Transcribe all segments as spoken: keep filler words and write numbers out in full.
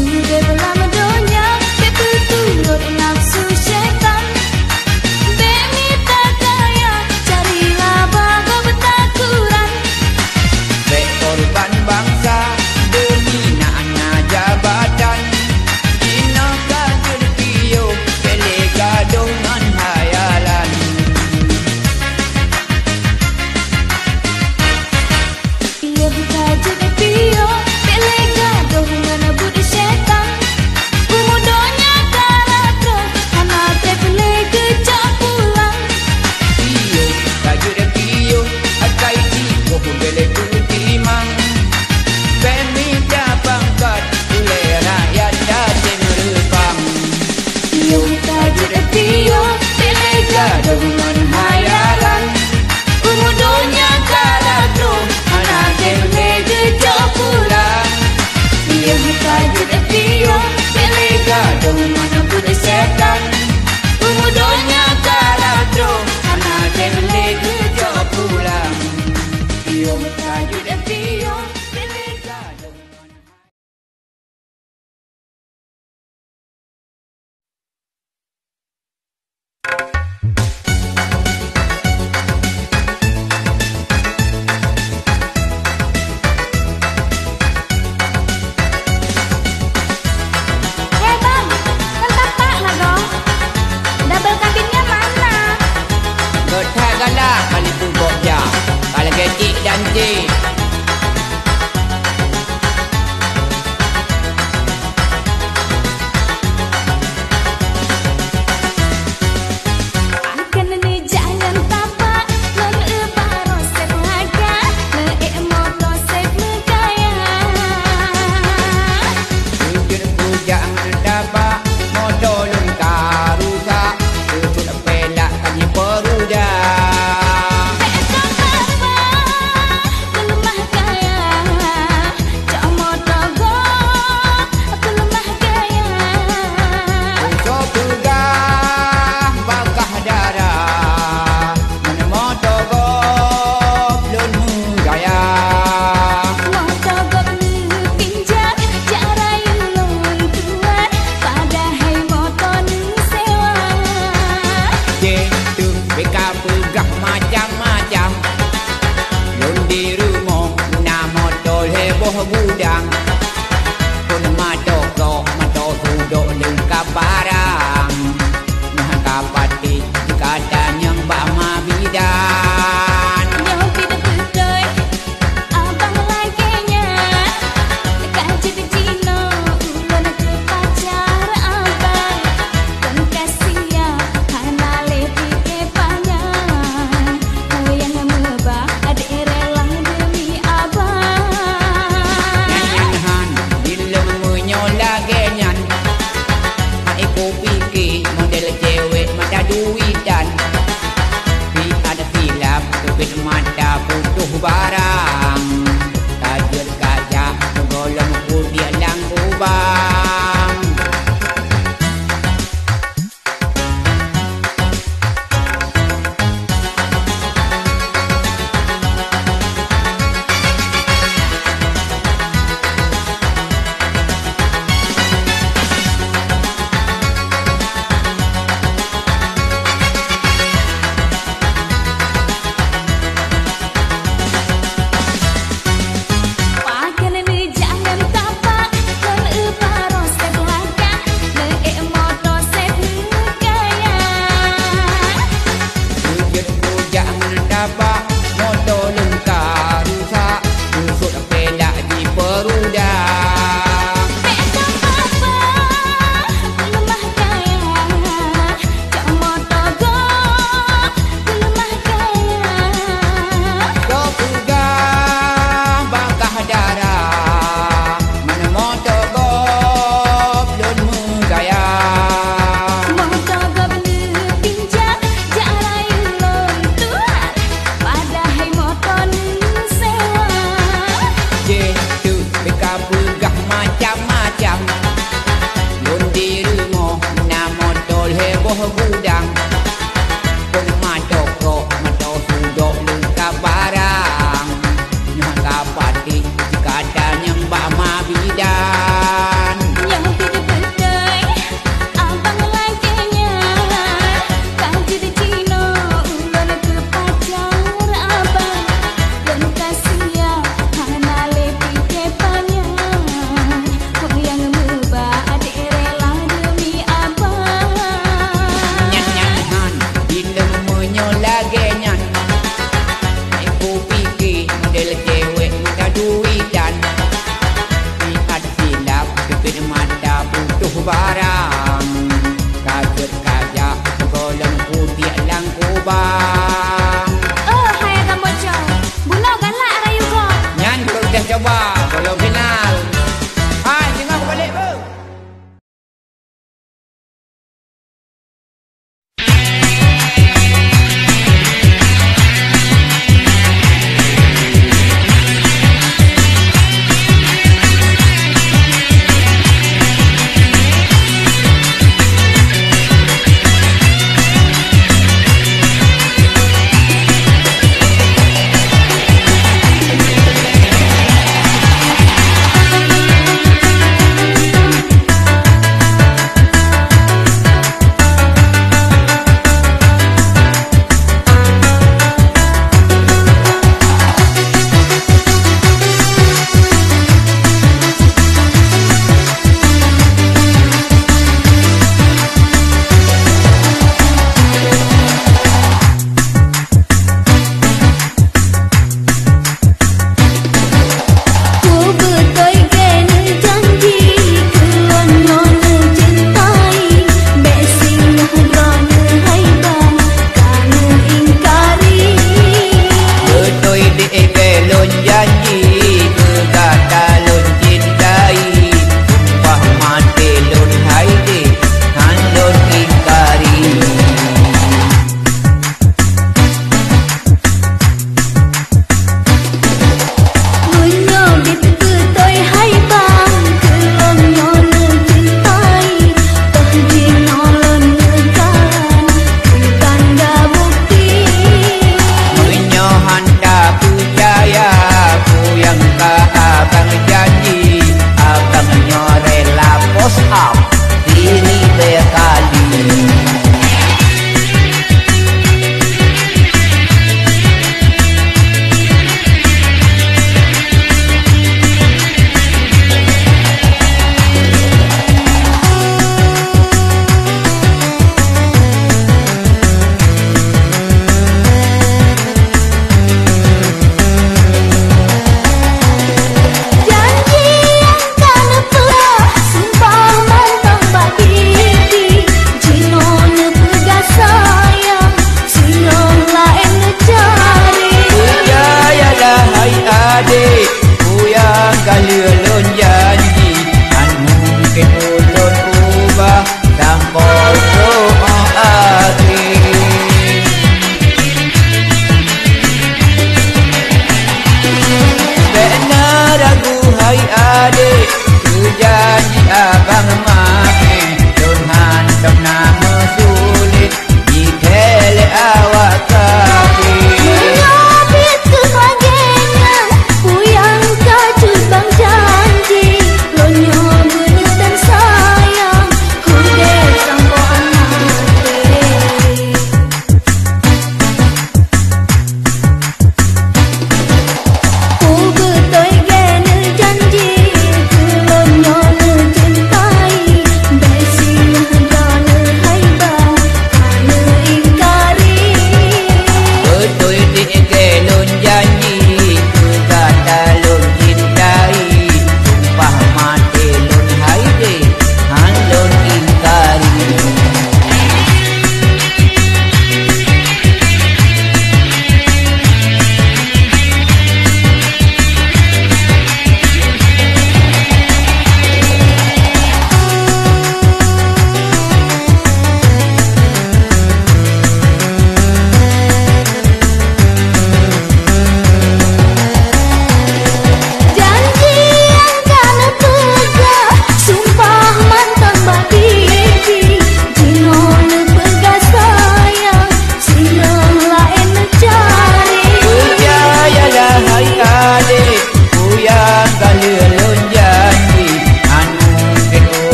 Udeb lam donya, bèk peuturot nafsu syaitan. Bèk mita kaya, cari laba gob takuran. Bèk korban bansa, deumi na-na jabatan. Jinoe ka jeuet piôh, bèk lé gadôh ngon hayalan. Piôh ka jeuet piôh, bèk lé gadôh ngon buet syaitan. Umu donya ka rab troh, hana trép lé geucok pulang. Piôh ka jeuet piôh, akai jiôh bèk lé peutimang. Bèk mita pangkat, ulèe rakyat tatem reupang. Piôh ka jeuet piôh, bèk lé gadôh ngon hayalan. Umu donya ka rab troh, hana trép lé geucok pulang. Piôh ka jeuet piôh, bèk lé gadôh ngon buet syaitan. Umu donya ka rab troh, hana trép lé geucok pulang. Piôh ka jeuet piôh, bèk lé gadôh ngon Hei bang, kan tapak lagoe. Double kabin nyan mana? Geutak galak kali tu gok ja. Ka lagèe cik dan cik. Akan neujak ngon tapak, lôn eu baroe sép haga, lôn ék moto sép meukaya. Jeuet kujak ngon tapak, moto lôn ka rusak, peucut pelak ka jipeuruda. Bèk tapak, peuleumah gaya, cok moto gob, peuleumah gaya. Soe peugah bakah dara, ngon moto gob lôn meugaya. Moto gob neupinjam, jak rayeuk lôn tuan, padahai moto neusewa. Jeh, teuh bèk ka peugah macam-macam. Lôn di rumoh na moto lhèe boh gudang. Phôn moto gob, moto sudok leungkap barang. Meuhaka patéh gata nyang bak ma bidan. Nyoe pih beutôi. Abang lagèe nyan, ka jeuet jinoe ulôn keu pacar abang. Kon ka siap hana lé pike panjang, puyang meuba adék rela deumi abang. Nyan, nyan han, di lôn meunyoe lagèe nyan, hai kupike model cewek mata duitan. Pi ada silap, teubit mata putôh barang. Ka jeuet ka jak, gohlom kudiek lam kubang. Pakon neujak ngon tapak, kon eu baroe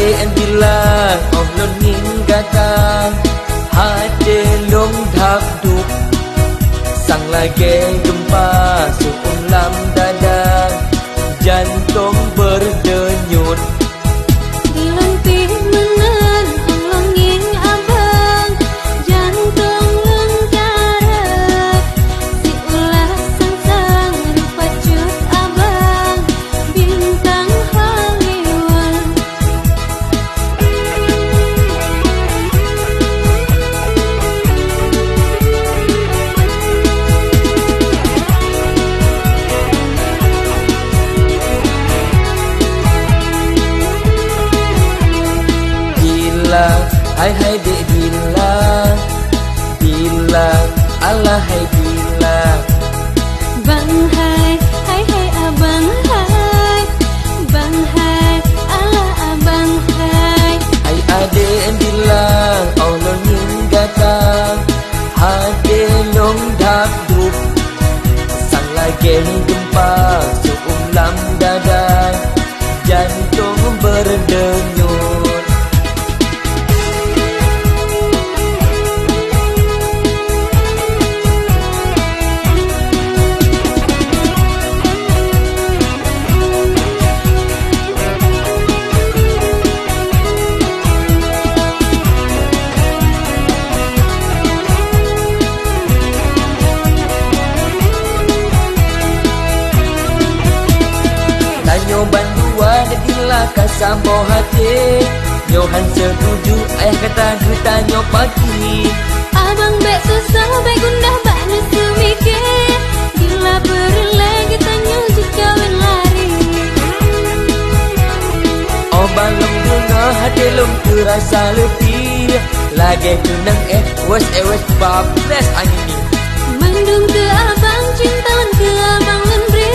Bila óh lôn ngieng gata, até lôn dap duek, sang lagée geumpa seu-uem lam dada, jantong beurdeunyut. Di lôn pih meunan óh lôn ngieng abang, jantong lôn karab, siulah sang-sang rupa cut abang, bintang Hollywood. Bila, hai, hai, dek, bila. Bila, alah hai bila. Bang hai, hai hai abang hai. Bang hai, alah abang hai. Hai adek bila, óh lôn ngieng gata, até lôn dap duek, sang lagée geumpa seu-uem lam dada, jantong beurdeunyut. Tanyoe bandua dek bila ka saboh até. Nyoe han seutuju ayah gata geutanyoe paki. Abang bék susah, bék gundah bak neuseumiké. Bila peureulée geutanyoe jikawen lari. Óh ban lôn deungoe até lôn teurasa leupie. Lagée keunong éh wes éh wes bablas angén nyoe. Mandum keu abang cinta lôn keu abang lôn bri.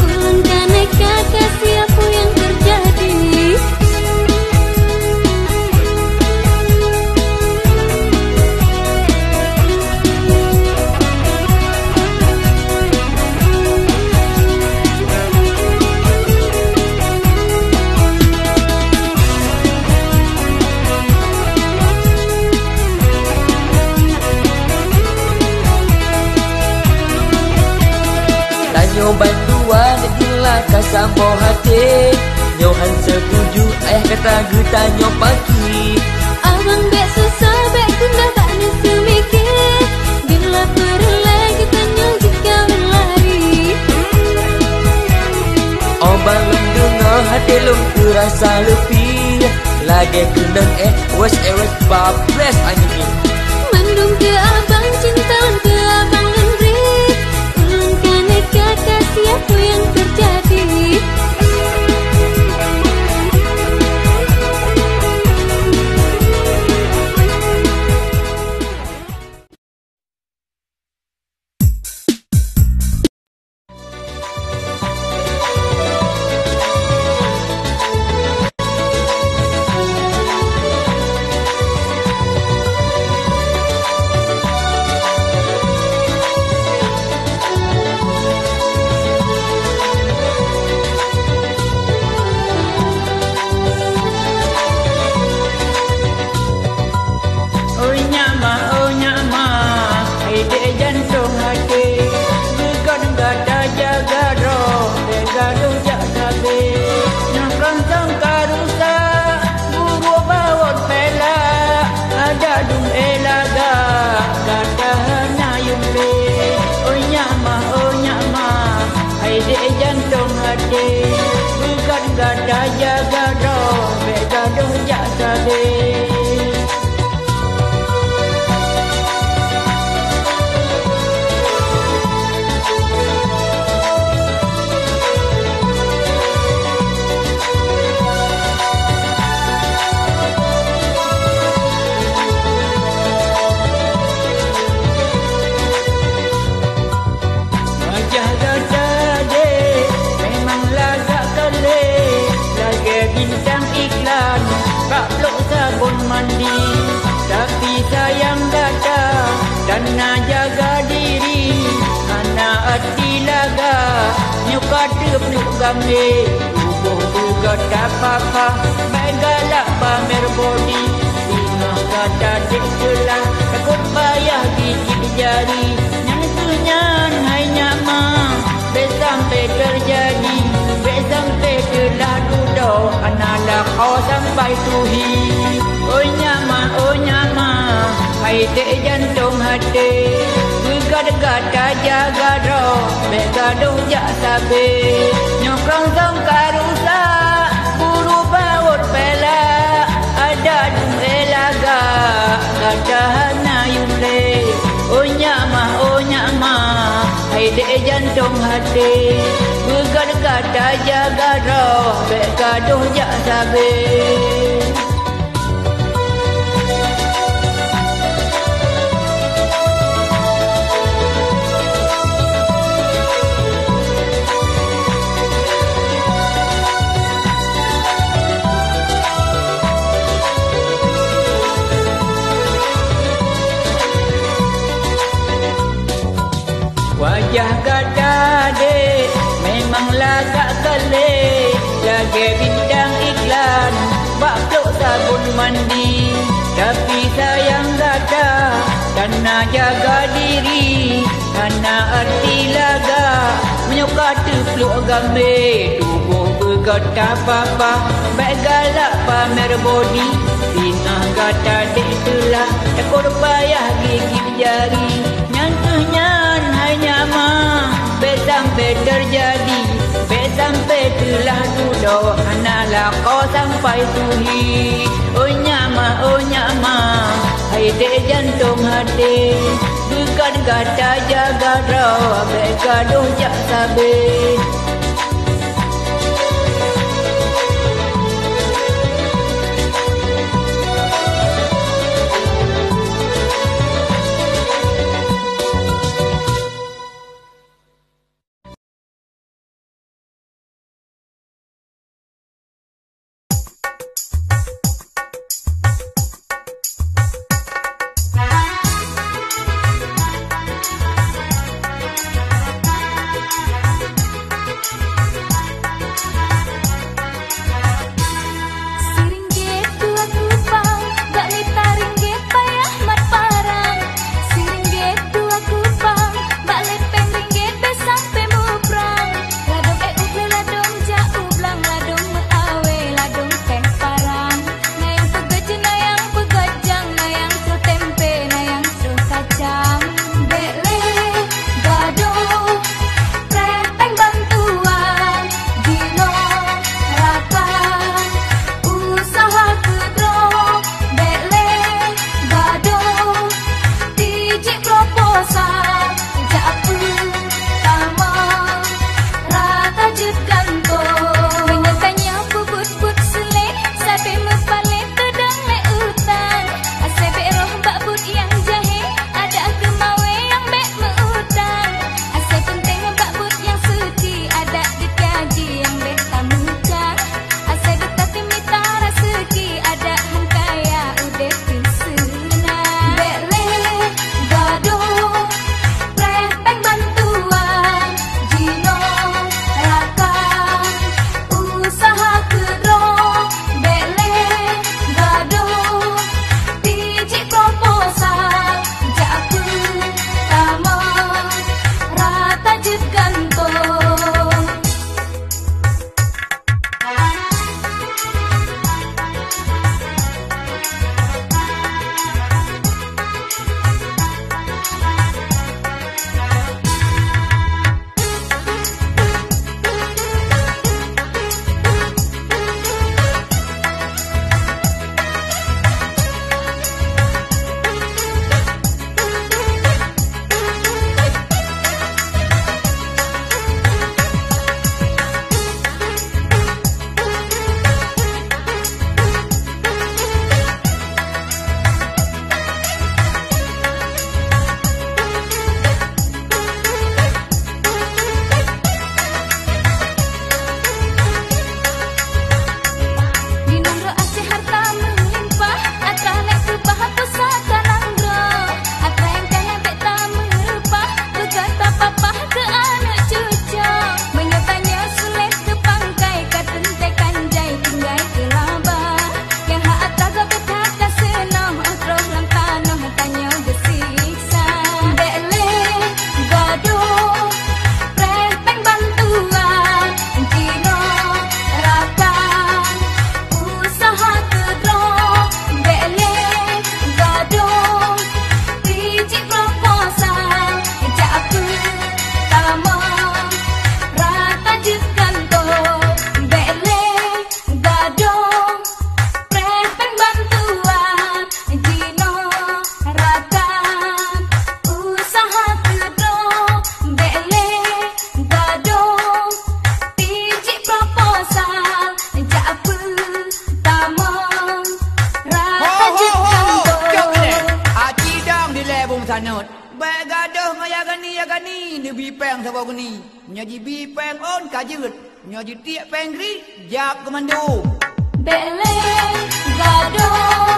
Ulôn ka neka ka siapa yang terjadi. Tanyoe bandua dek bila ka saboh até. Nyoe han seutuju ayah gata geutanyoe paki. Abang bék susah, bék gundah bak neuseumiké. Bila peureulée geutanyoe jikawen lari. Óh ban lôn deungoe até lôn teurasa leupie. Lagée keunong éh wes éh wes bablas angén nyoe. Mandum keu abang cinta lôn keu abang lôn bri. Ulôn ka neka ka siapa yang terjadi. Oh nyak ma, oh nyak ma, hai dek jantong até. Beugot gata jaga droe, bék gadôh jak sabe. Nyoe kantong ka rusak, burôk bawot peulak. Adak dum éh lagak, gata hana yum lé. Oh nyak ma, oh nyak ma, hai dek jantong até. Beugot gata jaga droe, bék gadôh jak sabe. Wajah gata dek memang lagak keu lé, lagée bintang iklan bak blok sabon mandi. Tapi sayang gata dan na jaga diri, hana até lagak nyoe ka teupluek gamé. Tuboh Gata papa, bèk galak pamer bodi. Singoh gata dek teulah, takot payah gigit jari. Nyang kheueh nyan hai nyak ma, bèk sampai teujadi. Bèk sampai teulah dudoe, hana lakoe sampai tuhi. Oi nyak ma, oi nyak ma, hai dek jantong até, beugat gata jaga droe, bèk gadôh jak sabé. Nyoe krong song ka rusak, buru bawot peulak, adak dum éh lagak, gata hana yum lé. Oi nyak ma, oi nyak ma, hai dek jantong até, beugat gata jaga droe, bèk gadôh jak sabé. Wajah gata dek memang lagak galé, lagèe bintang iklan bak plôk sabon mandi. Tapi sayang gata, tan na jaga diri, hana arti lagak. Meunyoe ka teuplôk gambé, tuboh beugot tapapa, bèk galak pamer bodi. Singoh gata dek teulah, takot payah gigit jari. Nyang kheueh nyan hai nyak ma, bèk sampai teujadi, bèk sampai teulah dudoe, hana lakoe sampai tuhi. Oi nyak ma, oi nyak ma, hai dek jantong até, beugat gata jaga droe, bèk gadôh jak sabé. Gani neubi péng saboh guni. Nyoe jibi péng ôn ka jeuet. Nyoe jitiek péng gri, jak keu mandum. Bèk lé gadôh